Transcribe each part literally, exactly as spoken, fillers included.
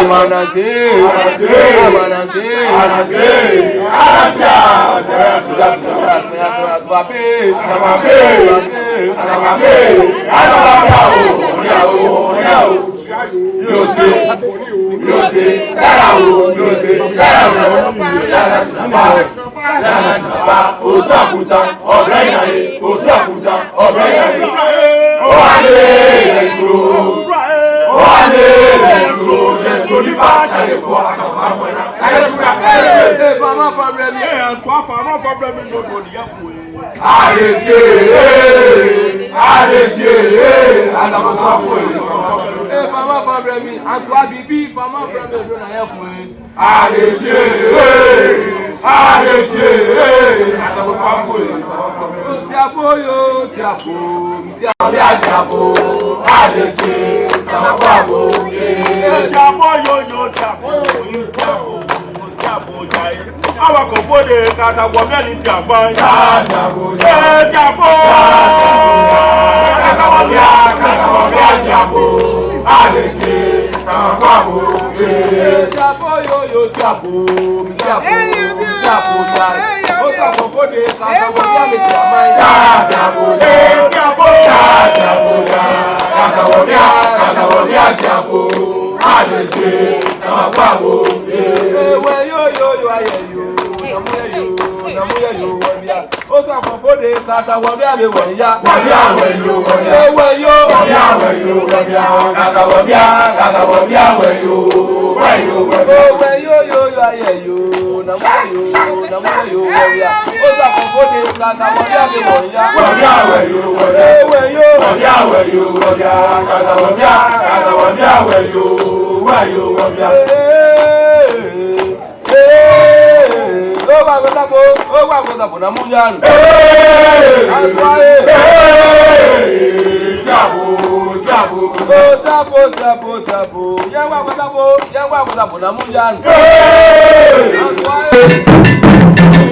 Amanase, amanase. Ee, fama fama brɛ mi. Ee, ankwa fama fama brɛ mi, no, no, ni ya ko, ee. Adetsie, ee, adetsie, ee, atakɔtɔ afɔ, ee. Ee, fama fama brɛ mi. Ankwa bibi, fama brɛ mi, no, na ya ko, ee. Adetsie, ee. Adetsi, ee, Asafoiatsɛ. Tiapo yoo, tiapo, tiapo, tiapo, Adetsi, Asafoiatsɛ. Ee, tiapo yoo, yoo, tiapo, tiapo, tiapo, jai. Awa kɔfo de, kasa wɔ mɛ ni tiapo. Ee, tiapo. Kasa wɔ mɛ, kasa wɔ mɛ, tiapo. Adetsi, Asafoiatsɛ. Ee, tiapo yoo, yoo, tiapo. Tiapo, tiapo, tiapo. Osa kɔfo de, kasa wɔ mɛ ni tiapo. Tiapo, ee, tiapo. Tiapo, tiapo, tiapo. Kasa wɔ mɛ, kasa wɔ mɛ, tiapo. Adetsi, Asafoiatsɛ. Ee, wɛ yoo, yoo, yoo, ayɛ yoo. Namu yɛ yoo, namu yɛ yoo, wɔ mia. Osa kɔfo de, kasa wɔ mɛ ni wɔ ya. Wɔ mia, wɛ yoo, wɔ mia. Ee, wɛ yoo. Wɔ mia, wɛ yoo, wɔ mia. Kasa wɔ mɛ, kasa wɔ mɛ, wɛ yoo. Wɛ yoo, wɔ mia. Wɛ yoo, yoo, yoo, ayɛ yoo. Namu yɛ yoo, namu yɛ yoo, wɔ mia. Osa kɔfo de, kasa wɔ mɛ ni wɔ ya. Wɔ mia, wɛ yoo, wɔ mia. Ee, wɛ yoo. Wɔ mia, wɛ yoo, wɔ mia. Kasa wɔ mɛ, kasa wɔ mɛ, wɛ yoo. Wɛ yoo, wɔ mia. Ee. Ee, owa kɔtapo, owa kɔtapo namu nyanu. Ee, atua ee. Ee, tiapo, tiapo. Oo, tiapo, tiapo, tiapo. Yɛ owa kɔtapo, yɛ owa kɔtapo namu nyanu. Ee, atua ee.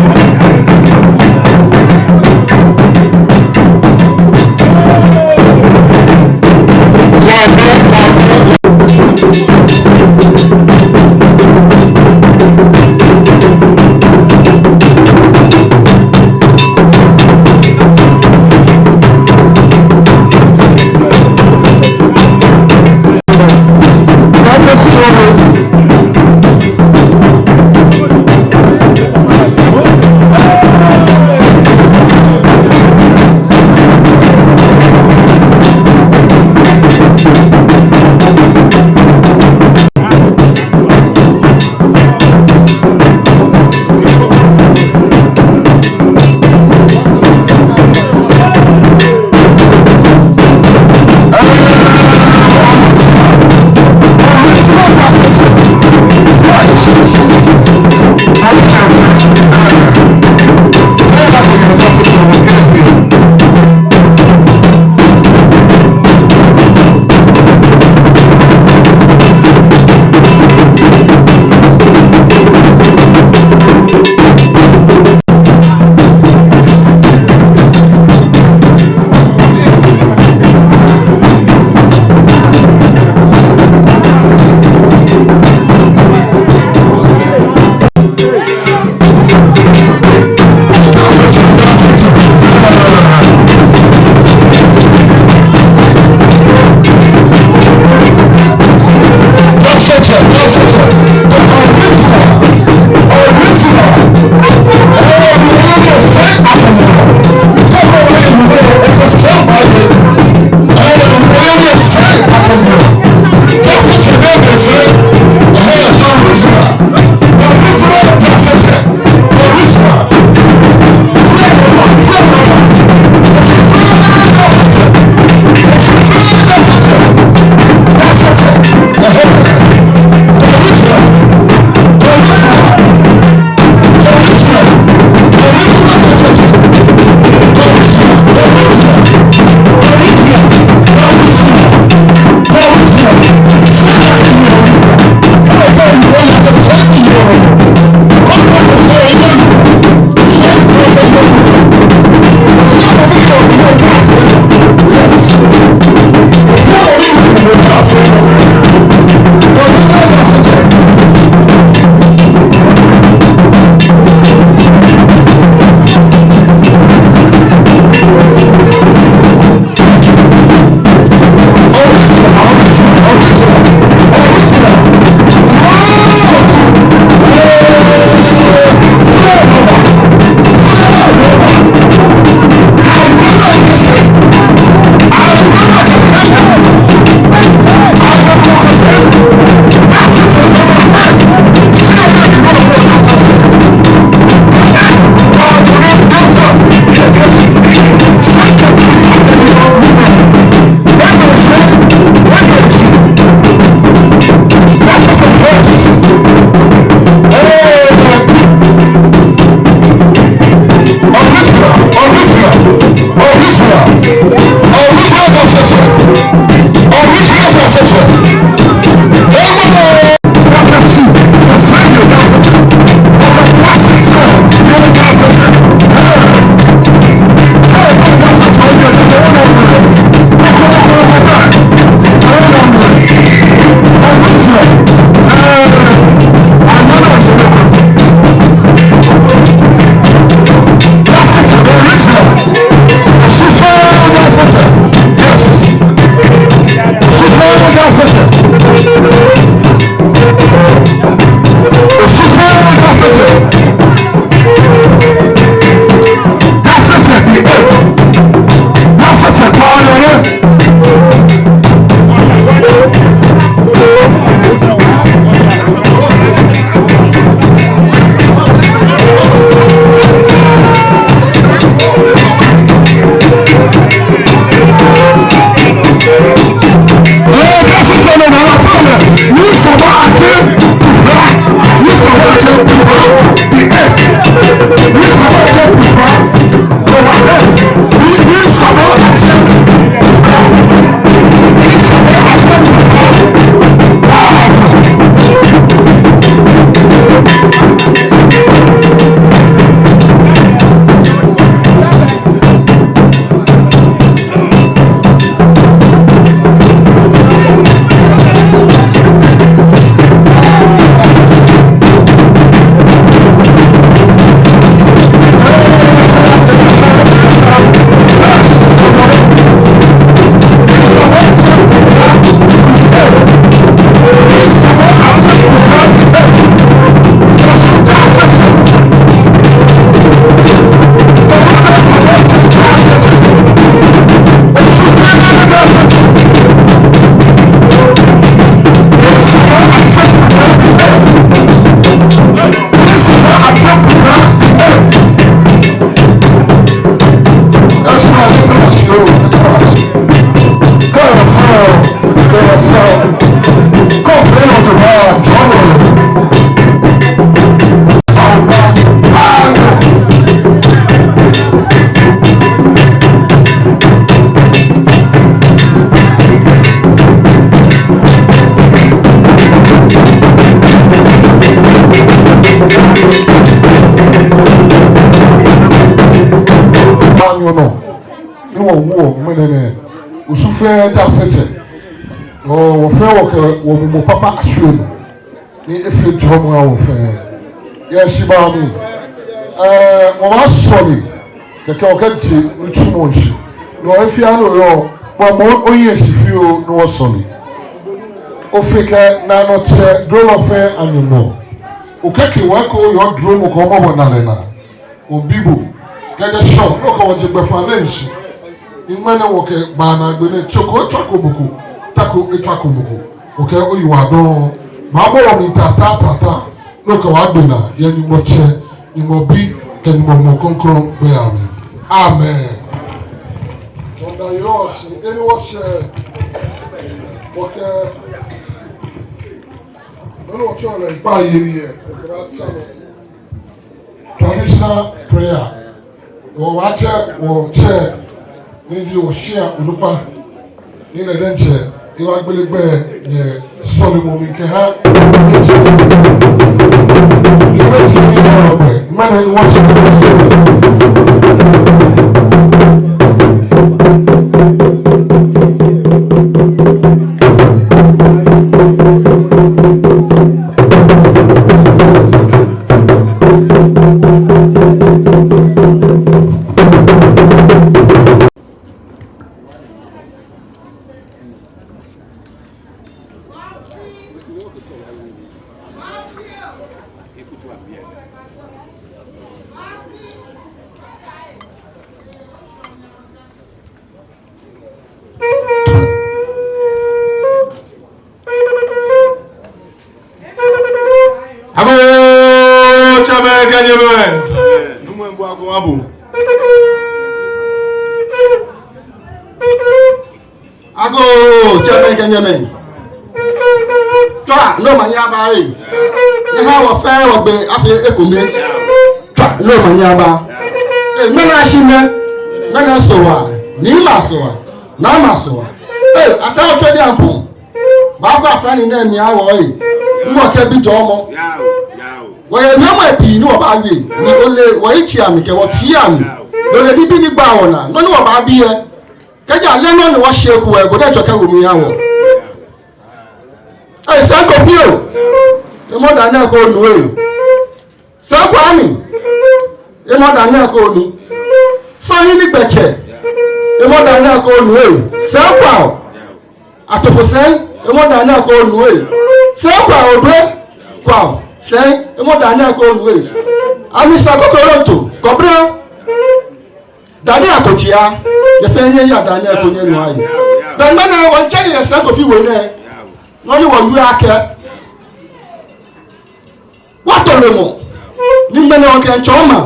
nɔ ni wɔwo wɔ ŋmɛnɛ nɛɛ, Osu fɛɛ ja sɛtsɛ. Wɔ, wɔ fɛɛ wɔkɛ wɔmumɔ papa ashwie nɔ ni efee jɔɔmɔ aha wɔ fɛɛ. Yɛ shibaa mli, ɛɛ, wɔbaasɔle kɛkɛ wɔkɛje nitsumɔ lɛ shishi. Nɔ fɛɛ nɔ yɔɔ, bɔ mɔ oye shishi fioo ni wɔsɔle. Ofe kɛ naanɔ tsɛ, duromɔ fɛɛ aNyɔŋmɔ. Okɛke wɔ eko yɛ oduromɔ kɛ omɔbɔnalɛ naa. Obi bo kɛjɛ ŋshɔ, ni okɛ wɔ je gbɛfaŋ nɛɛ shishi. Ni ŋmɛnɛ wɔkɛba naagbee nɛɛ, tso ko etswako mɔ ko, ta ko etswako mɔ ko. Okɛ oyiwaladɔŋŋ baabɔ wɔ mli tata tata, ni okɛ wɔ agbe naa yɛ Nyɔŋmɔ Tsɛ, Nyɔŋmɔ Bi, kɛ Nyɔŋmɔ Mumɔ Krɔŋkrɔŋ gbɛi amli. Amen. Wɔda Yehowa shi, eni wɔshɛ, wɔkɛ, nɔ ni wɔtsɛɔ lɛ Gba Yeli lɛ, wɔkɛbaatsa nɔ. Traditional prayer. Wɔbaatsɛ wɔtsɛ ni ji wɔshia onukpa, ni lɛ diɛŋtsɛ ewa gbele gbɛ yɛ sɔlemɔ mli kɛha. Ebe ti ni yɛ ɔgbɛ, mɛni ni wɔshia. Agoo, tsɛmɛi kɛ nyɛmɛi. Nuumo, mibɔ agoo mabo. Agoo, tsɛmɛi kɛ nyɛmɛi. Tswa ni omanye aba ee. Nyɛhaa wɔ fɛɛ wɔgbee afee ekome. Tswa ni omanye aba. Ee, ŋmɛnɛ ashi nɛ. Ŋmɛnɛ Sohaa, Niimɛi Sohaa, Naamɛi Sohaa. Ee, Ataa Otsɔdi Ampɔŋ. Baaba fani nɛɛ mli aha wɔ ee. Mɔ kɛ bi jɔɔmɔ. Wɔyɛ wiemɔi pii ni wɔbaawie. Ni ole wɔyitsei amli kɛ wɔtsuii amli. Ni ole nibii ni gbaa wɔnaa. Nɔ ni wɔbaabi lɛ. Kɛji ale nɔ ni wɔshiɛ ku lɛ, bo diɛŋtsɛ okɛwo mli oha wɔ. Ee, Sɛŋ Kofi oo. Emɔ daa nɛɛ koni onu ee. Sɛŋ Kwami. Emɔ daa nɛɛ koni onu. Sɔhene Gbɛtsɛ. Emɔ daa nɛɛ koni onu ee. Sɛŋ Kwao. Atofo Sɛŋ. Emɔ daa nɛɛ koni onu ee. Sɛŋ Kwao Odoi. Kwao Sɛŋ. Emɔ daa nɛɛ koni onu ee. Amisa Kokoronto. Kɔbla. Dade Akotia, nyɛ fɛɛ nyɛya daa nɛɛ koni nyɛnu aye. Bɛ ŋmɛnɛ wɔtsɛ nyɛ yɛ Sɛŋ Kofi we nɛɛ. Nɔ ni wɔwie akɛ, wɔtɔ lɛ mɔ. Ni ŋmɛnɛ wɔkɛmiitsɔɔ maŋ.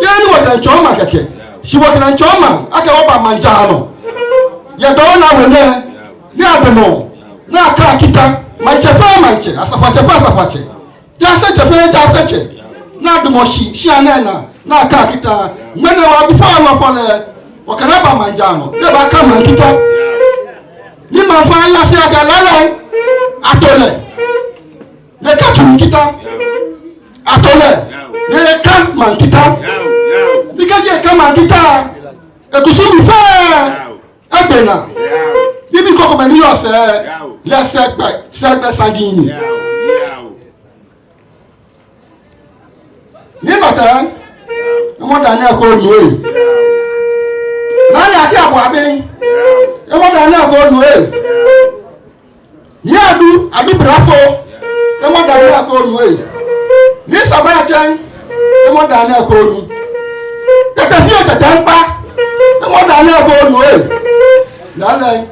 Jeee ni wɔkɛmiitsɔɔ maŋ kɛkɛ. Shi wɔkɛmiitsɔɔ maŋ akɛ wɔba maŋ jara nɔ. Yɛ Dɔwɛna we nɛɛ, ni adamɔ ni akã kita. Maŋtsɛ fɛɛ maŋtsɛ, asafoiatsɛ fɛɛ asafoiatsɛ. Jaasetsɛ fɛɛ jaasetsɛ. Ni adamɔ shi, shia nɛɛ naa, ni akã kita. Ŋmɛnɛ wɔbi fɔlɔ fɔlɔ, wɔkɛ lɛ aba maŋ jara nɔ, ni ebakã maŋ kita. Ni maŋ fɛɛ aya sɛɛ akɛ lɛɛlɛŋ, ato lɛ. Ni ekã tsu mli kita. Ato lɛ. Ni ekã maŋ kita. Ni kɛji ekã maŋ kita, ekusumii fɛɛ egbe naa. Nibii krokomɛi ni yɔɔ sɛɛ, lɛ sɛɛgbɛ, sɛɛgbɛ saji ni. Nii Matɛ, emɔ daa nɛɛ koni onu ee. Naa Nii Akai Aboabing, emɔ daa nɛɛ koni onu ee. Nii Adu, Adu Brafo, emɔ daa nɛɛ koni onu ee. Nii Sabatsɛŋ, emɔ daa nɛɛ koni onu. Tɛtɛ Fioo Tɛtɛ Ŋkpa, emɔ daa nɛɛ koni onu ee. Lɛɛlɛŋ,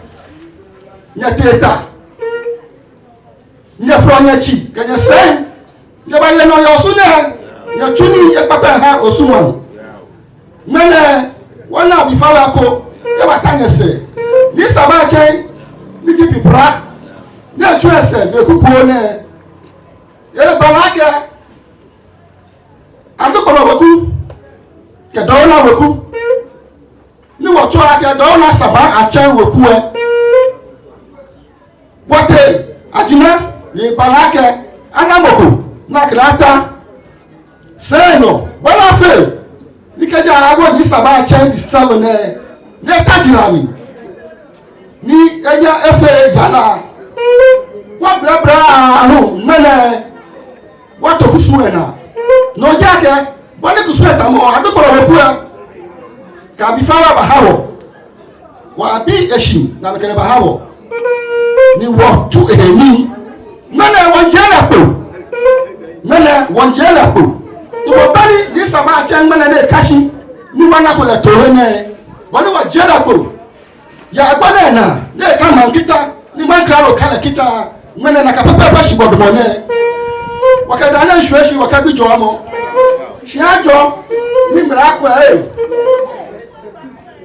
nyɛtee ta. Nyɛfɔ̃ nyɛtsi kɛ nyɛsɛi. Nyɛbaye nɔ yɛ Osu nɛɛ. Nyɛtsu nii ekpakpa eha Osu maŋ. Ŋmɛnɛ, wɔna abifao ko. Nyɛbata nyɛsɛɛ. Nii Sabatsɛŋ, ni ji bipra, ni etsu esɛɛ be kukuoo nɛɛ, egbala akɛ Agbikpɔlɔ weku kɛ Dɔwɛna weku, ni wɔtsɛɔ akɛ Dɔwɛna Sabatsɛŋ weku lɛ. Wɔtee Ajina ni egbala akɛ ana mɔ ko ni akɛ lɛ ata sɛi nɔ, bɔ ni afee Ni kɛji awo Nii Sabatsɛ the seventh nɛɛ, ni eta jira mi, ni enyɛ efee yara, wɔbɛlɛbɛlɛ aahu ŋmɛnɛ, wɔto kusum lɛ naa. No ji akɛ, bɔ ni kusum lɛ tamɔ, adukpɔlɔ lɛ pue, kɛ abi fɛɛ aba ha wɔ. Wɔbi eshi ni amɛkɛ lɛ baha wɔ. Ni wɔtsu ehe nii. Ŋmɛnɛ wɔjie lɛ kpo. Ŋmɛnɛ wɔjie lɛ kpo. Tamɔ bɔ ni Nii Sabatsɛ ŋmɛnɛ ni eka shi, ni wɔnako lɛ too lɛ nɛɛ, bɔ ni wɔjie lɛ kpo. Yɛ agbo nɛɛ naa, ni eka maŋ kita, ni maŋ klalo ka lɛ kita. Ŋmɛnɛ nakai pɛpɛɛpɛ shi wɔdamɔ nɛɛ. Wɔkɛ daa nɛɛ shwie shi, wɔkɛ gbi jɔɔmɔ. Shi ajɔ, ni mra kwɛ ee.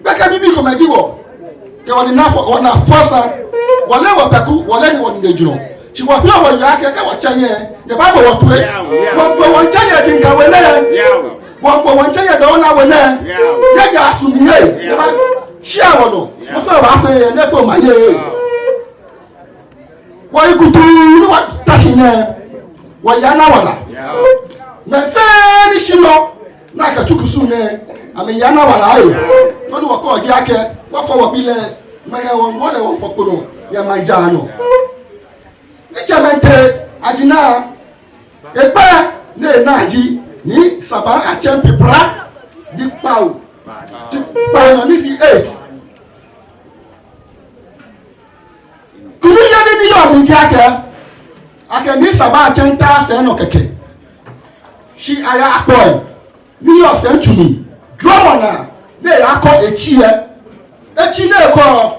Gbekɛ bibii komɛi ji wɔ. Kɛ wɔnina fɔ, wɔnaa fɔsa. Wɔle wɔpɛku, wɔle ni wɔnine jurɔ. Shi wɔfeɔ wɔyeɔ akɛ, kɛ wɔtsɛ nyɛ, nyɛbaabo wɔ toi. Wɔmiibo wɔtsɛ nyɛ Kinka we nɛɛ. Wɔmiibo wɔtsɛ nyɛ Dɔwɔna we nɛɛ. Nyɛjaa su mli ee. Nyɛbashia wɔnɔ. Mɔ fɛɛ mɔ baafee, nyɛfee omanye ee. Wɔyi kutuu ni wɔta shi nɛɛ, wɔyana wala. Mɛi fɛɛ ni shi nɔ ni akɛtsu kusum nɛɛ, amɛyana wala ee. Nɔ ni wɔkɛɔ ji akɛ, wɔfɔ wɔbi lɛ, ŋmɛnɛ wɔmiiwo lɛ wɔfɔ kpo nɔ yɛ maŋ jaa nɔ. Ni tsɛmɛi tee aji naa, egbɛi ni enaa ji Nii Sabatsɛ Pipra Dikpao, Dikpao nɔ ni si eight. Kunimyeli ni yɔɔ mli ji akɛ, akɛ Nii Sabatsɛ miitao sɛi nɔ kɛkɛ. Shi aya akpɔ lɛ, ni yɔɔ sɛi tsu mli. Dromɔ naa, ni eyakɔ etsi lɛ. Etsi ni ekɔ,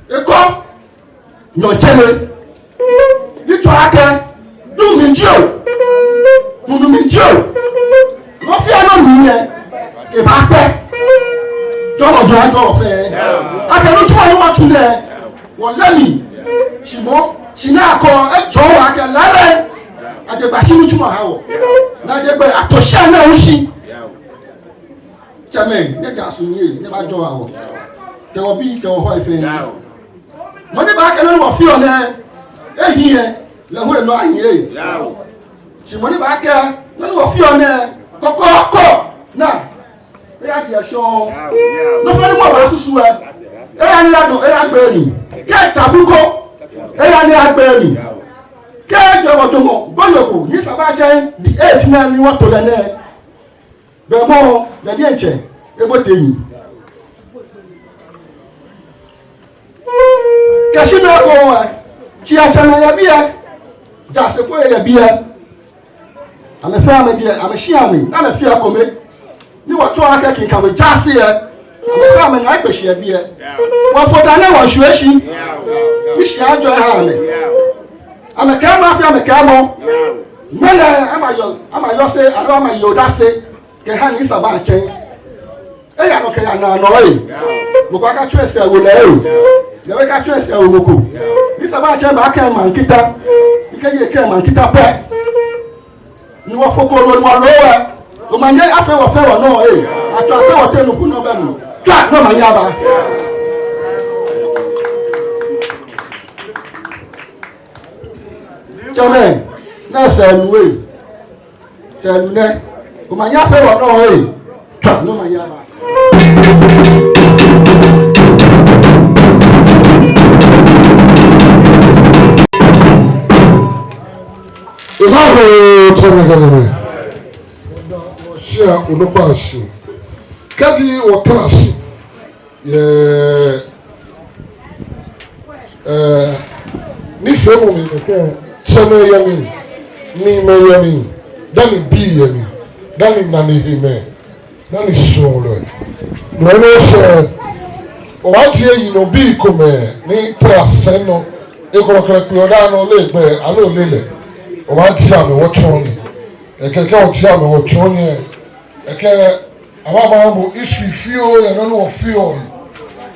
ekɔ nyɔɔŋtsere. Ni tsɔɔ akɛ, duŋ mli jio, hulu mli jio, nɔ fɛɛ nɔ mli lɛ, ebaakpɛ. Jɔɔmɔ jɔɔ ajɔɔ wɔ fɛɛ. Akɛ nitsumɔ ni wɔtsu nɛɛ, wɔle mli. Shi moŋ, shi ni akɔ, ejɔɔ wɔ akɛ lɛɛlɛŋ, adegbɛ shi nitsumɔ aha wɔ. Ni adegbɛ ato shi anɛ wushi. Tsɛmɛi, nyɛjaa su mli ee, nyɛbajɔɔ wɔ. Kɛ wɔbii, kɛ wɔhɔi fɛɛ. Mɔ ni baakɛɛ nɔ ni wɔfeɔ nɛɛ ehiii lɛ, lɛ hu enɔ ahiii. Shi mɔ ni baakɛɛ nɔ ni wɔfeɔ nɛɛ kɔkɔɔkɔ naa, eya ji eshɔŋ. Nɔ fɛɛ nɔ ni mɔ baasusu lɛ, eya ni eyadɔ, eyagbe mli. Kɛ tsabu ko, eya ni eyagbe mli. Kɛ jɔɔmɔ jɔɔmɔ, bo yoo ko, Nii Sabatsɛ the eighth nɛɛ ni wɔto lɛ nɛɛ. Be mɔ, be diɛŋtsɛ, ebote mli. Kɛ shi nɔ ko lɛ, tsiatsɛmɛi yɛ biɛ, jaasefoi yɛ biɛ. Amɛ fɛɛ amɛjɛ, amɛshi amɛ, ni amɛfee ekome. Ni wɔtsɔɔ akɛ Kinka We jaase lɛ, amɛ fɛɛ amɛna ekpe shi yɛ biɛ. Wɔfo daa nɛɛ wɔshwie shi. Ni shi ajɔ aha amɛ. Amɛkɛɛ mɔ fɛɛ amɛkɛɛ mɔ. Ŋmɛnɛ amayɔse, amayɔse, aloo amaye odase kɛha Nii Sabatsɛ. Eya nɔ kɛya naanɔ ee. Mɔ ko akatsɔ esɛɛ ewo lɛ ee. Lɛ hu ekatsɔ esɛɛ ewo mɔ ko. Nii Sabatsɛ baakɛɛ maŋ kita. Ni kɛ eye kɛɛ maŋ kita pɛ, ni wɔfo kolo ni wɔlo lɛ, omanye afee wɔ fɛɛ wɔnɔ ee. Atswa akɛ wɔteŋ nɔ ko nɔ bɛ mli. Tswa ni omanye aba. Tsɛmɛi, nɛɛ sɛɛnuu ee. Sɛɛnuu nɛ, omanye afee wɔnɔ ee. Tswa ni omanye aba. Eha hoo tsɛmɛi kɛ nyɛmɛi. Wɔshia onukpa shi. Kɛji wɔtara shi yɛ, ɛɛ, nifeemɔ mli, kɛ tsɛmɛi yɛ mli, niimɛi yɛ mli, dani bii yɛ mli, dani nanehemɛi, dani suɔlɔi. No hewɔ lɛ, wɔbaajie yinɔbii komɛi ni tara sɛi nɔ, ekolɛ kpee daa nɔ, ole egbɛi aloo ole lɛ. Wɔbaajie amɛ wɔtsɔɔ nii. Ekɛɛ kɛ wɔjie amɛ wɔtsɔɔ nii lɛ, ekɛɛ ababaha bo history fioo yɛ nɔ ni wɔfeɔ lɛ.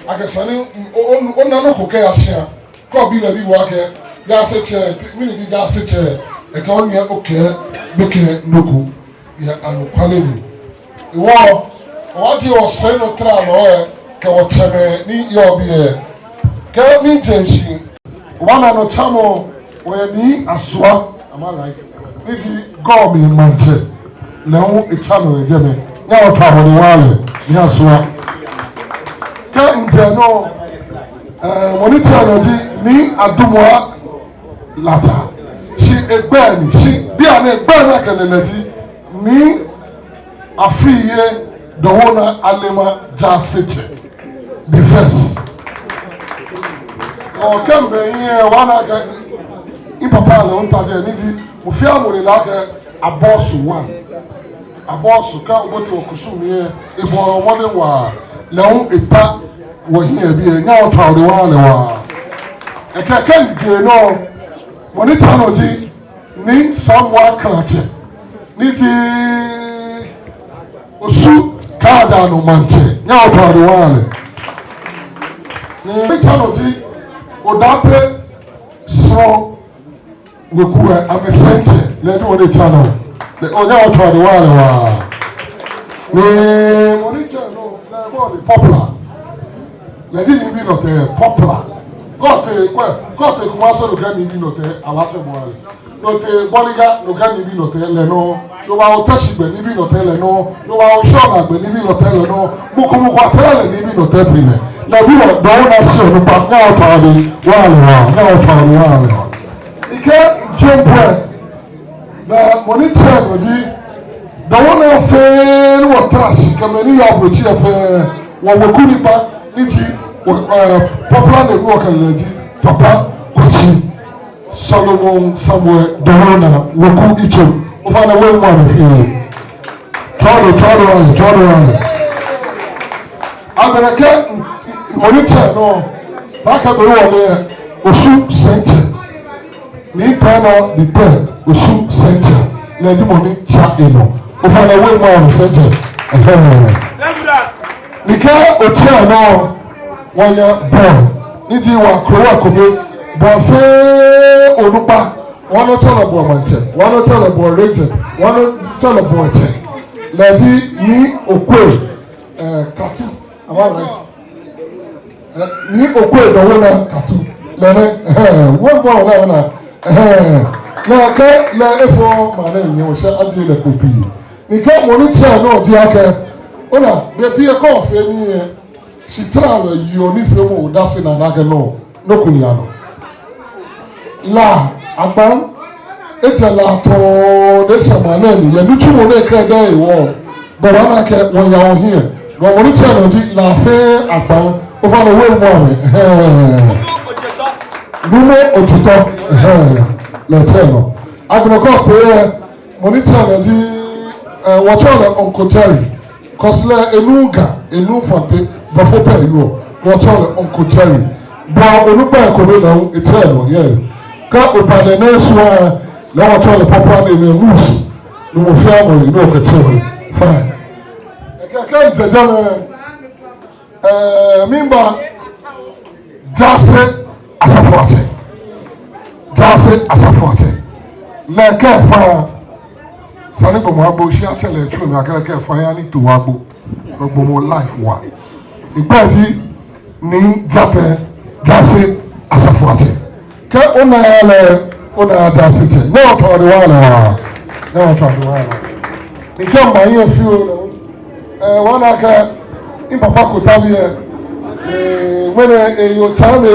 Akɛ esa ni o, o, ona nɔ ko kɛya shia. Kɛ obi lɛ bi bo akɛ, jaasetsɛ, mɛni ji jaasetsɛ? Ekɛɛ onyɛ okɛɛ gbekɛ nɔ ko yɛ anɔkwale mli. Hewɔ, wɔbaajie wɔsɛinɔtaralɔi lɛ kɛ wɔtsɛmɛi ni yɔɔ biɛ. Kɛ mijɛ shishi, wɔbaana nɔtsamɔ, wɔyɛ Nii Asua, am I right? Ni ji Gɔɔmi maŋtsɛ. lɛ hu etsa nɔ yɛ jɛmɛ. Nyɛhaa wɔtswaa mɔdɛŋ wɔha lɛ, nyɛhaa wɔsua. Kɛ mijɛ nɔ, eh, mɔ ni tsa nɔ ji Nii Adumua Lata. Shi egbɛi ni, shi bianɛ egbɛi ni akɛle lɛ ji Nii Afriye Dowona Alema Jaasetsɛ the first. Ɔ, kɛ mibɛ hiɛ, wɔna akɛ mipapa lɛ hu ta jɛi, ni ji mɔ fɛɛ mɔ le lɛ akɛ Abɔsu one. Abɔsu, kɛ obote wɔkusum lɛ, ebɔ mɔdɛŋ waa, lɛ hu eta wɔhiɛ biɛ, nyɛhaa wɔtswaa mɔdɛŋ wɔha lɛ waa. Ekɛɛ kɛ mijɛ nɔ, mɔ ni tsa nɔ ji Nii Samuel Kratsɛ, ni ji Osu Kaada nɔ maŋtsɛ, nyɛhaa wɔtswaa mɔdɛŋ wɔha lɛ. Ni mɔ ni tsa nɔ ji Odaate Srɔŋ weku lɛ, amɛsɛitsɛ, lɛ hu etsa nɔ. Lɛ, nyɛhaa wɔtswaa mɔdɛŋ wɔha lɛ waa. Ni mɔ ni tsa nɔ, lɛ bɔ ni popular. Lɛ ji Nibii Nɔtɛ popular. Kɛ otee, kɛ otee Kumasi, okɛɛ Nibii Nɔtɛ, abatsɛ bo lɛ. Ni otee Bɔliga, okɛɛ Nibii Nɔtɛ lɛ nɔ. Ni oba Teshie gbɛ, Nibii Nɔtɛ lɛ nɔ. Ni oba Shona gbɛ, Nibii Nɔtɛ lɛ nɔ. Mɔ ko mɔ ko atsɛɔ lɛ Nibii Nɔtɛ fɛɛ lɛ. Lɛ ji wɔ Dowona shi onukpa, nyɛhaa wɔtswaa mɔdɛŋ wɔha lɛ waa, nyɛhaa wɔtswaa mɔdɛŋ wɔha lɛ waa. Ekɛɛ mijɛ nɔ, ni mɔ ni tsa nɔ ji Dowona fɛɛ ni wɔtara shi kɛ mɛi ni yɔɔ ablotsiri fɛɛ, wɔweku nipa ni ji, wɔ, eh, popular name ni wɔkɛle lɛ ji Papa Kwetsi. Solomon Samuel Dowona weku yitso. Ofainɛ, wɔmiimɔ amɛ fɛɛ. Tswa odɛŋ, tswa odɛŋ wɔha lɛ, tswa odɛŋ wɔha lɛ. Agbɛnɛ kɛ mɔ ni tsa nɔ, taakɛ bɔ ni wɔle, Osu Sɛitsɛ. Nii Tɛnɔ the third, Osu Sɛitsɛ. Lɛ ji mɔ ni tsa enɔ. Ofainɛ, wɔmiimɔ amɛ Sɛitsɛ. Ɛhɛɛ. Ni kɛ otsa nɔ, wɔyɛ Bɔɔ, ni ji wɔ Akrowa kome, Bɔɔ fɛɛ onukpa, wɔnɔ tsɛɔ lɛ Bɔɔ maŋtsɛ, wɔnɔ tsɛɔ lɛ Bɔɔ regent, wɔnɔ tsɛɔ lɛ Bɔɔ tsɛ. Lɛ ji Nii Okwei, eh, Katu, am I right? Eh, Nii Okwei Dowona Katu, lɛ nɛ, ɛhɛɛ, wɔmiimɔ lɛ, wɔmiimɔ lɛ, ɛhɛɛ, lɛ kɛ, lɛ efɔ maŋ nɛɛ mli, wɔshɛ ajie lɛ kpo pii. Ni kɛ mɔ ni tsa nɔ ji akɛ, ona, be pii kɛ ofee nii lɛ, shi tara lɛ yɔɔ nifeemɔ odase naa akɛ no, nɔ ko ni yaa nɔ. La agbaŋ, ejɛ La tɔɔ, ni eshɛ maŋ nɛɛ mli, yɛ nitsumɔ nɛɛ krɛdɛɛ hewɔ, bɔ ni ana akɛ wɔyaa wɔhiɛ. Ni mɔ ni tsa nɔ ji La fɛɛ agbaŋ, ofainɛ wɔmiimɔ amɛ. Ɛhɛɛ. Numo Otitɔ, ɛhɛɛ, lɛ tsa nɔ. Agbɛnɛ kɛ otee, mɔ ni tsa nɔ ji, eh, wɔtsɛɔ lɛ Uncle Jerry. Kɔsi lɛ enuuu Ga, enuuu Fante, blɔfo pɛ eyɔɔ. Wɔtsɛɔ lɛ Uncle Jerry. Bɔɔ onukpa kome nɔ, etsa nɔ, yeah. Kɛ oba lɛ nɛɛ sua, lɛ wɔtsɛɔ lɛ popular name lɛ Moose. Ni mɔ fɛɛ mɔ le nɔ kɛtsɛ lɛ. Fine. Ekɛɛ kɛ mijɛ jɛmɛ, eh, miiba Jaase Asafoatsɛ. Jaase Asafoatsɛ. Lɛ kɛ fa, sane gbɔmɔ agbo, shi atsɛ lɛ tsu mi akɛ lɛ kɛ fa ya ni to agbo. Gbɔmɔ life wa. Egbɛi ji Nii Jaatɛ Jaase Asafoatsɛ. Kɛ ona lɛ, ona Jaasetsɛ. Nyɛhaa wɔtswaa mɔdɛŋ wɔha lɛ waa. Nyɛhaa wɔtswaa mɔdɛŋ wɔha lɛ waa. Ni kɛ mba hiɛ fioo lɛ, eh, wɔna akɛ mipapa ko ta biɛ. Eh, ŋmɛnɛ eyɔɔ tsɛmɛi,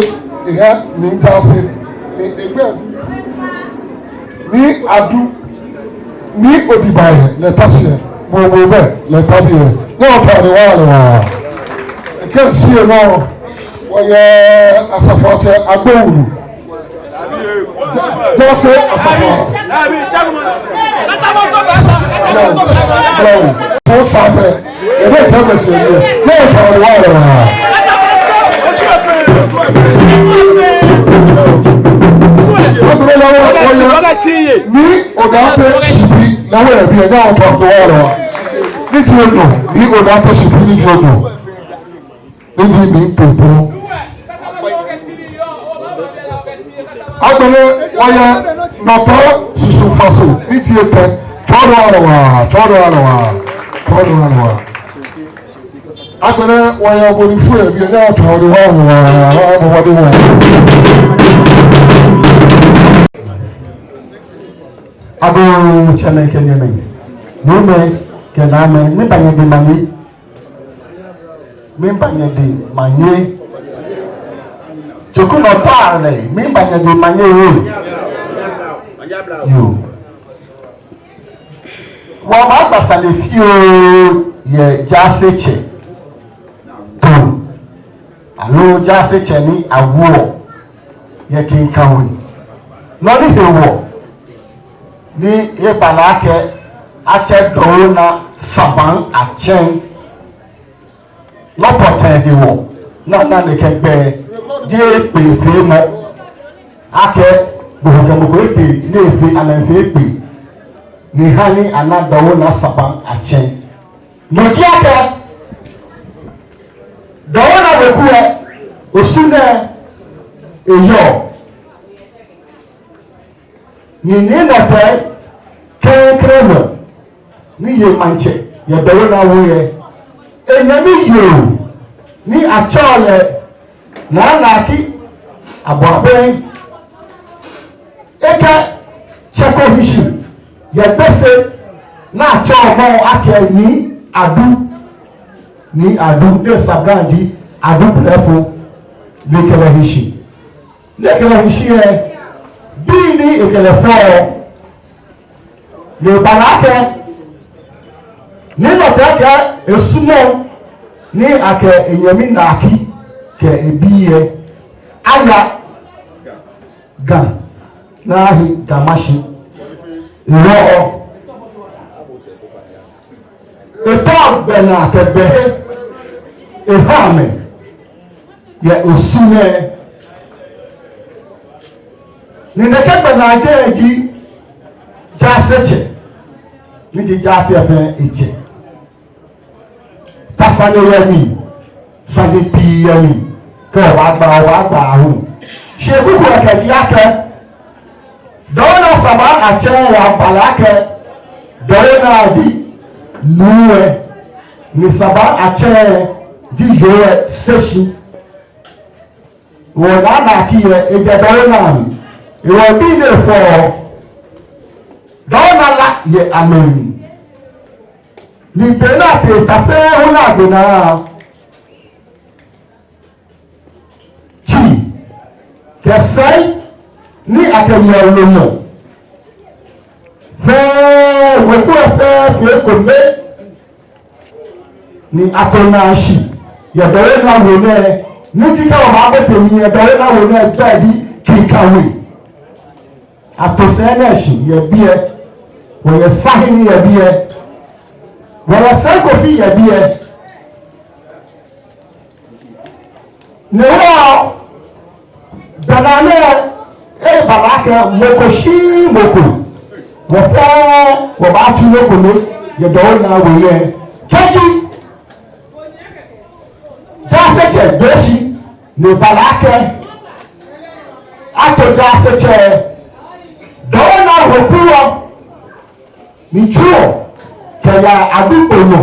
eha Nii Jaase. Eh, egbɛi ji Nii Adu, Nii Odibahe, lɛ ta shi, mɔ mɔ bɛ, lɛ ta biɛ. Nyɛhaa wɔtswaa mɔdɛŋ wɔha lɛ waa. Ekɛ shi nɔ, wɔyɛ Asafoatsɛ Agbowulu. Ja-, Jaase Asafoatsɛ. Hello, hello. Ko safɛ. Ebe tɛ mɛ tɛ mɛ. Nyɛhaa wɔtswaa mɔdɛŋ wɔha lɛ waa. Nii Odaate Shipi, lɛ wɔyɛ biɛ, nyɛhaa wɔtswaa mɔdɛŋ wɔha lɛ waa. Ni ji onɔ, Nii Odaate Shipi ni ji onɔ. Ni ji Nii Popo. Agbɛnɛ wɔyɛ Nɔtɔ Susu Faso, ni ji etɛ. Tswa odɛŋ wɔha lɛ waa, tswa odɛŋ wɔha lɛ waa, tswa odɛŋ wɔha lɛ waa. Agbɛnɛ wɔyɛ obonifoi yɛ biɛ, nyɛhaa wɔtswaa mɔdɛŋ wɔha lɛ waa, wɔha lɛ waa. Agoo tsɛmɛi kɛ nyɛmɛi. Nuume kɛ naamɛ, miiba nyɛ dɛŋ manye. Miiba nyɛ dɛŋ manye. Tsokunɔtɔi alɛ, miiba nyɛ dɛŋ manye. Yoo. Wɔbaagba sane fioo yɛ jaasetsɛ too, aloo jaasetsɛ ni awoɔ yɛ Kinka We. Nɔ ni hewɔ ni eba lɛ akɛ atsɛ Dowuona Saban Atsɛŋ. Nɔ pɔtɛɛ hewɔ ni ana nɛkɛ gbɛi ji ekpee feemɔ. Akɛ mɔ ko kɛ mɔ ko ekpee ni efee, amɛfee ekpee. Ni ha ni ana Dowuona Saban Atsɛŋ. No ji akɛ Dowuona weku lɛ, Osu nɛɛ eyɔɔ. Ni Nii Nɔtɛi klɛŋklɛŋ nɔ ni ye maŋtsɛ yɛ Dowuona We lɛ, enyɛmi yoo ni atsɛɔ lɛ Naa Naaki Aboabɛi, ekɛ tsɛ ko hi shi yɛ Gbese ni atsɛɔ lɛ akɛ Nii Adu. Nii Adu, ni sabla ji Adu Blɛfo, ni ekɛ lɛ hi shi. Ni ekɛ lɛ hi shi lɛ, bii ni ekɛ lɛ fɔ lɛ, ni eba lɛ akɛ Nii Nɔtɛi kɛɛ esumɔɔɔ ni akɛ enyɛmi Naaki kɛ ebii lɛ aya Ga ni ahi Ga Mashi. Hewɔ lɛ, etao gbɛnaa kɛ gbɛhe eha amɛ yɛ Osu nɛɛ. Ni nɛkɛ gbɛnaa jɛ ji jaasetsɛ, ni ji jaase lɛ fɛɛ etsɛ. Tasa ni yɛ mli, saji pii yɛ mli, kɛ obaagba, obaagba aahu. Shi kuku lɛ kɛji akɛ Dowuona Saban Atsɛŋ lɛ, aba lɛ akɛ Dowuona ji nuu lɛ, ni Saban Atsɛŋ ji yoo lɛ seshi. Hewɔ Naa Naaki lɛ, ejɛ Dowuona mli. Hewɔ bii ni efɔ lɛ, Dowuona lá yɛ amɛmli. Ni be ni atee ta fɛɛ hu ni agbe naa, tsii kɛ sɛi ni akɛyeɔ lumɔ fɛɛ, weku lɛ fɛɛ fee ekome. Ni ato naa shi yɛ Dowuona We nɛɛ, ni ji kɛ obaabote mli yɛ Dowuona We nɛɛ, gbɛi ji Kinka We. Ato sɛi nɛɛ shi yɛ biɛ, wɔyɛ saji ni yɛ biɛ, wɔyɛ sɛi ko fɛɛ yɛ biɛ. Ni hewɔ lɛ, gbɛnaa nɛɛ eba lɛ akɛ mɔ ko shi mɔ ko, wɔ fɛɛ wɔbaatsu nɔ ko nɔ yɛ Dowuona We lɛ. Kɛji jaasetsɛ gbe shi, ni eba lɛ akɛ ato jaasetsɛ, Dowuona weku lɛ ni tsuɔ kɛyaa Adukpo nɔ,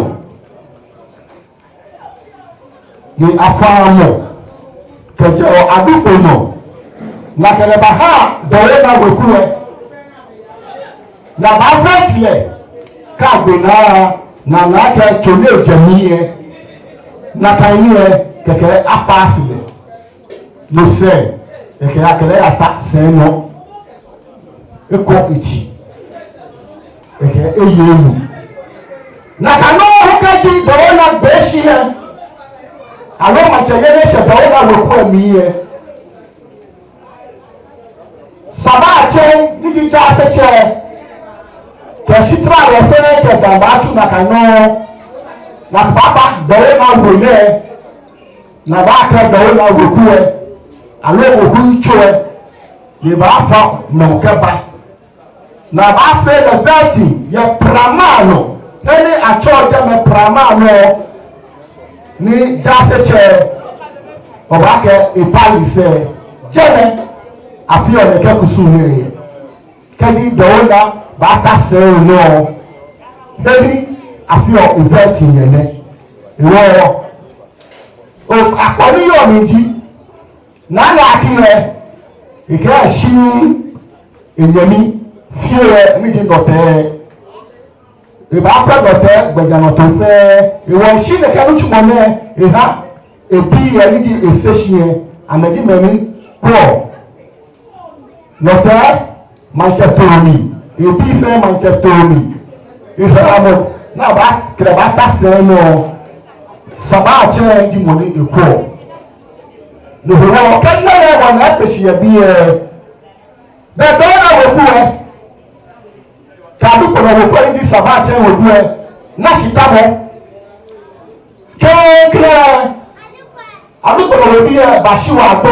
ni afã mɔ kɛjɛɔ Adukpo nɔ, ni akɛ lɛ baha Dowuona weku lɛ, ni abaafɛti lɛ, kɛ agbe naa, ni ana akɛ tso ni ejɛ mli lɛ, nakai nii lɛ, kɛkɛ apaasi lɛ. No sɛɛ, ekɛ akɛ lɛ yata sɛi nɔ. Ekɔ etsi. Ekɛ eye enu. Nakai nɔŋŋ hu kɛji Dowuona gbe shi lɛ, aloo maŋtsɛyeli shɛ Dowuona weku lɛ mli lɛ, Saban Atsɛŋ ni ji jaasetsɛ kɛ shitara lɛ fɛɛ kɛ gbaa baatsu nakai nɔŋŋ, ni abaaba Dowuona We nɛɛ, ni abaakɛɛ Dowuona weku lɛ, aloo weku yitso lɛ, ni ebaafã mɔ kɛba, ni abaafee lɛ vɛti yɛ prama nɔ, he ni atsɛɔ jɛmɛ prama nɔ, ni jaasetsɛ, obaakɛɛ epali sɛɛ, jɛmɛ afeɔ nɛkɛ kusum nɛɛ yɛ. Kɛji Dowuona baata sɛi nɔ, he ni afeɔ event yɛ nɛ. Hewɔ lɛ, o, akpɔ ni yɔɔ mli ji, Naa Naaki lɛ, ekɛɛ shi enyɛmi fioo lɛ ni ji Nɔtɛi, Ebaakwɛ Nɔtɛ gbɛjianɔtoo fɛɛ. Hewɔ shi nɛkɛ nitsumɔ nɛɛ eha ebii lɛ ni ji esɛɛ shi lɛ, amɛji mɛi ni kwɛɔ Nɔtɛ maŋtsɛtoo mli, ebii fɛɛ maŋtsɛtoo mli. Ehalamɔ ni abaa, kɛlɛ baata sɛi nɔ, Sabatsɛ ji mɔ ni ekwɛɔ. No hewɔ kɛ nɛɛ wɔna ekpe shi yɛ biɛ. Bɛ dɔɔnaa weku lɛ, kɛ Adukpɔnɔ weku lɛ ni ji Sabatsɛ weku lɛ, na shitamɔ. Klɛŋklɛŋ, Adukpɔnɔ webii lɛ bashi wɔ agbo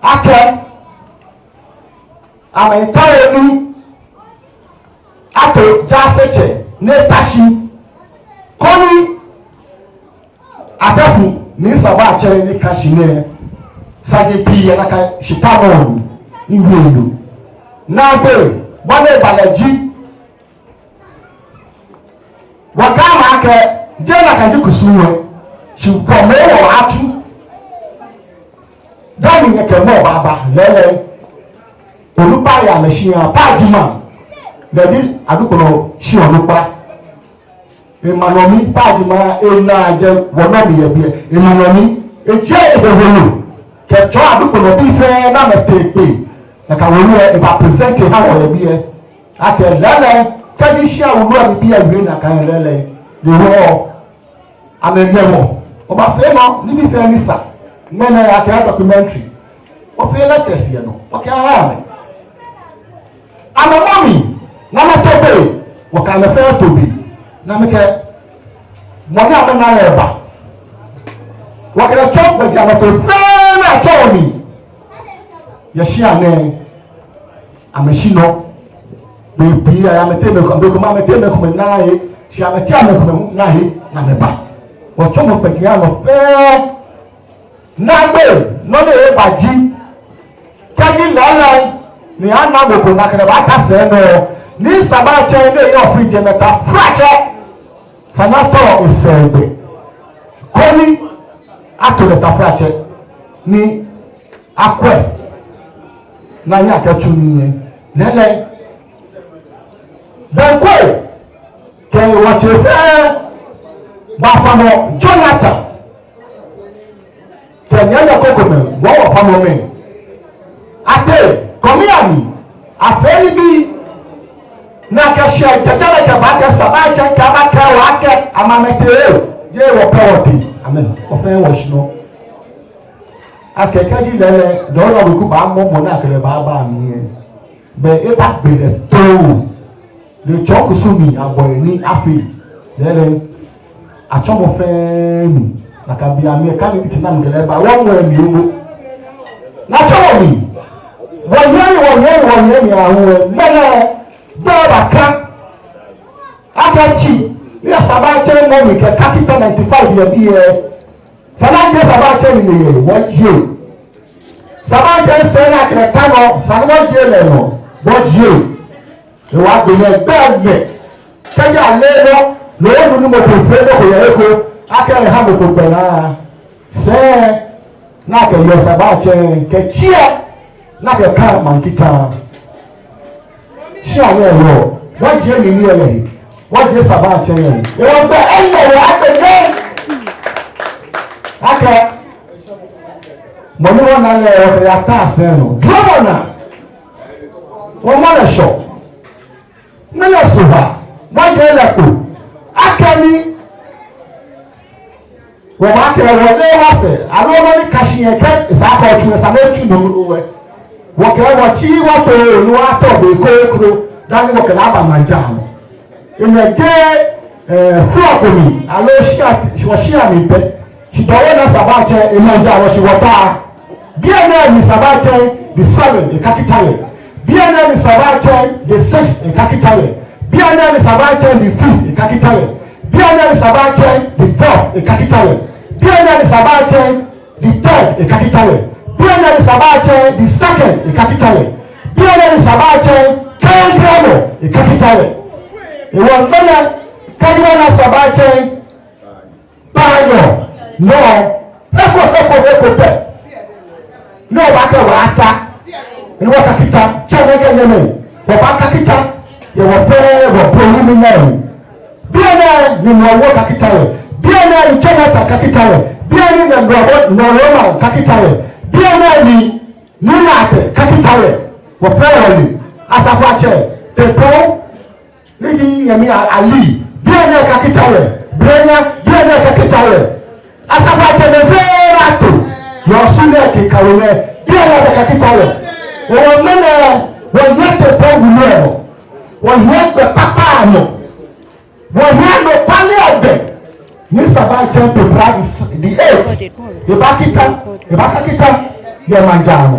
akɛ amɛtao ni ato jaasetsɛ ni eta shi koni akɛfu ni Sabatsɛ ni ka shi nɛɛ, saji pii yɛ nakai shitamɔ mli ni wie no. Naagbee, bɔ ni eba lɛ ji, wɔkɛɛ amɛ akɛ jeee nakai ji kusum lɛ, shi kome wɔbaatsu dani nyɛkɛ mɔ baaba lɛɛlɛŋ. Onukpa yɛ amɛshia, Pajima, lɛ ji Adukpɔnɔ shia onukpa. Ema nɔ mi, Pajima, ena jɛ wɔnɔ mi yɛ biɛ, ema nɔ mi. Ejie ehe wolo kɛtsɔɔ Adukpɔnɔ bii fɛɛ ni amɛtee kpe, nakai wolo lɛ eba present eha wɔ yɛ biɛ. Akɛ lɛɛlɛŋ, kɛji shia wulu lɛ mli bii lɛ wie nakai lɛɛlɛŋ, lɛ hewɔ amɛŋmɛ wɔ. Wɔbafee nɔ, nibii fɛɛ ni sa. Ŋmɛnɛ akɛ documentary. Wɔfee lectures yɛ nɔ, wɔkɛha amɛ. Amɛmɔ mli, ni amɛto be, wɔkɛ amɛ fɛɛ to be. Ni amɛkɛ mɔ ni amɛna lɛ ba. Wɔkɛ lɛ tsɔ gbɛjianɔtoo fɛɛ ni atsɔɔ mli yɛ shia nɛɛ. Amɛshi nɔ. Bei pii lɛ amɛteŋ mɛi komɛi, bei komɛi amɛteŋ mɛi komɛi naa he, shi amɛteŋ mɛi komɛi hu naa he ni amɛba. Wɔtsɔmɔ gbɛjianɔ fɛɛ. Naagbee, nɔ ni eba ji, kɛji lɛɛlɛŋ ni ana mɔ ko ni akɛ lɛ baata sɛi nɔ, ni Sabatsɛ ni yɔɔ fridge lɛ mli, taflatsɛ, esa ni atɔ esɛɛgbɛ koni ato lɛ taflatsɛ ni akwɛ ni anyɛ akɛtsu nii lɛ. Lɛɛlɛŋ, Benkoe kɛ wɔtsɛ fɛɛ, bafamɔ Jonathan kɛ nyɛmɛi komɛi, wɔ wɔfamɔ mɛi. Atee kɔmi ami, afee nibii ni akɛshɛ jɛjɛrɛ kɛba akɛ Sabatsɛ kɛba kɛɛ wɔ akɛ amɛ amɛtee, jeee wɔ pɛ wɔtee. Amɛ, wɔfɛɛ wɔshi nɔ. Akɛ kɛji lɛɛlɛŋ, dɔɔnaa weku baamɔ mɔ ni akɛ lɛ baaba mli lɛ, bɛ eba gbɛ lɛ too. Lɛ tsɔ kusum mli abɔ lɛ ni afee. Lɛɛlɛŋ, atsɔmɔ fɛɛ mli, nakai bei amli lɛ, kɛ ni iti ni amɛkɛ lɛ ba, wɔŋɔ mli ebo. Ni atsɔmɔ mli, wɔyɛ mli, wɔyɛ mli, wɔyɛ mli aahu lɛ, mɛlɛ, bɛ baka. Akɛ tsi, ni Sabatsɛ mɔ mli kɛ kakita ninety-five yɛ biɛ. Esa ni ajie Sabatsɛ nine yɛ, wɔjie. Sabatsɛ sɛi ni akɛ lɛ ta nɔ, esa ni wɔjie lɛ nɔ, wɔjie. Ewa gbɛ lɛ gbɛ lɛ. Kɛji ale nɔ, no onu ni mɔ ko fee nɔ ko yɛ he ko, akɛ eha mɔ ko gbɛnaa. Sɛi ni akɛyɛ Sabatsɛ kɛ tsi lɛ, ni akɛka maŋ kita. Shi amɛ yɔɔ, wɔjie nine lɛ yɛ he, wɔjie Sabatsɛ yɛ he. Ewa gbɛ lɛ, ewa gbɛ lɛ. Akɛ mɔ ni wɔna lɛ, wɔkɛ lɛ ata sɛi nɔ. Dromɔ naa, wɔmɔ lɛ shɔ. Mɛlɛ Sohaa, wɔjie lɛ kpo. Akɛni wɔbaakɛɛ wɔle wɔsɛɛ, aloo nɔ ni ka shi yɛ kɛ, esa akɛ otsu, esa ni otsu nɔ mli lɛ. Wɔkɛ wɔtsi wɔto, ni wɔto be kroko, dani wɔkɛ lɛ aba maŋ jaa nɔ. Enɛ jeee, eh, flɔ ko mli, aloo shia, wɔshia mli pɛ. Shi dɔwɔ ni Sabatsɛ, emaŋ jaa nɔ shi wɔta. Biɛ nɛɛ ni Sabatsɛ the seven ekakita yɛ. Biɛ nɛɛ ni Sabatsɛ the six ekakita yɛ. Biɛ nɛɛ ni Sabatsɛ the fifth ekakita yɛ. Biɛ nɛɛ ni Sabatsɛ the fourth ekakita yɛ. Biɛ nɛɛ ni Sabatsɛ the third ekakita yɛ. Biɛ nɛɛ ni Sabatsɛ the second ekakita yɛ. Biɛ nɛɛ ni Sabatsɛ klɛŋklɛŋ nɔ ekakita yɛ. Hewɔ mɛlɛ, kɛji wɔna Sabatsɛ kpaanyɔ nɔ, he ko, he ko, he ko pɛ. Ni wɔbaakɛ wɔta, ni wɔkakita, tsɛmɛi kɛ nyɛmɛi, wɔbaakakita yɛ wɔfɛɛ wɔbɔlimi nɛɛ mli. Bianɛ ni Nɔwo kakita yɛ. Bianɛ ni Jonathan kakita yɛ. Bianɛ ni Nɔwo, Nɔwo ma kakita yɛ. Bianɛ ni Nunate kakita yɛ. Wɔfɛɛ wɔle. Asafoatsɛ, Tɛmpɔŋ, ni ji nyɛmi a-, Ali. Bianɛ kakita yɛ. Brenya, bianɛ kakita yɛ. Asafoatsɛmɛi fɛɛ ato. Yɛ Osu nɛɛ kɛ Kawo nɛɛ. Bianɛ kakita yɛ. Wɔ, wɔ ŋmɛnɛ, wɔyɛ Tɛmpɔŋ wulu lɛ nɔ. Wɔyɛ gbɛ kpakpa nɔ. Wɔhiɛ anɔkwale agbɛ. Ni Saban Champion Pride is the eight. Ebaakita, ebaakita yɛ maŋ jaa nɔ.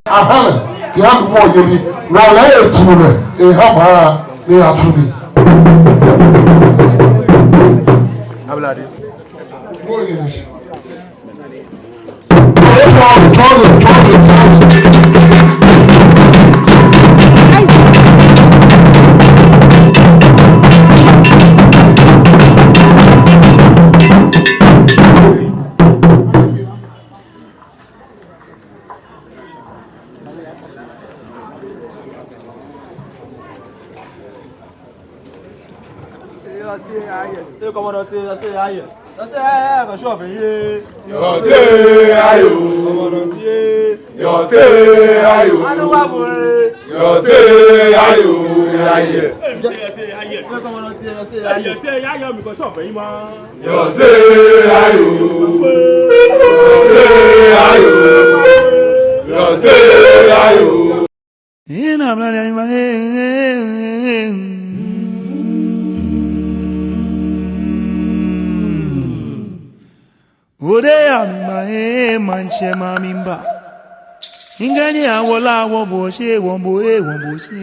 Aha, ya mɔ yeli, wala etu lɛ, eha ma, ni atu ni. Ablade. Yɔse ayɛ. Ee, kɔmɔdɔ tee, yɔse ayɛ. Yɔse ayɛ, kɔsɔ bɛ ye. Yɔse ayɛ o. Kɔmɔdɔ tee. Yɔse ayɛ o. Anu wa bo ye. Yɔse ayɛ o, ayɛ. Ee, kɔmɔdɔ tee, yɔse ayɛ. Yɔse ayɛ, mi kɔsɔ bɛ yi ma. Yɔse ayɛ o. Yɔse ayɛ o. Yɔse ayɛ o. Ina mla ya ima, eh, eh, eh, eh. Ode ya mi ma, eh, manche ma mi mba. Ingani awola wo bo she, wo bo, eh, wo bo she.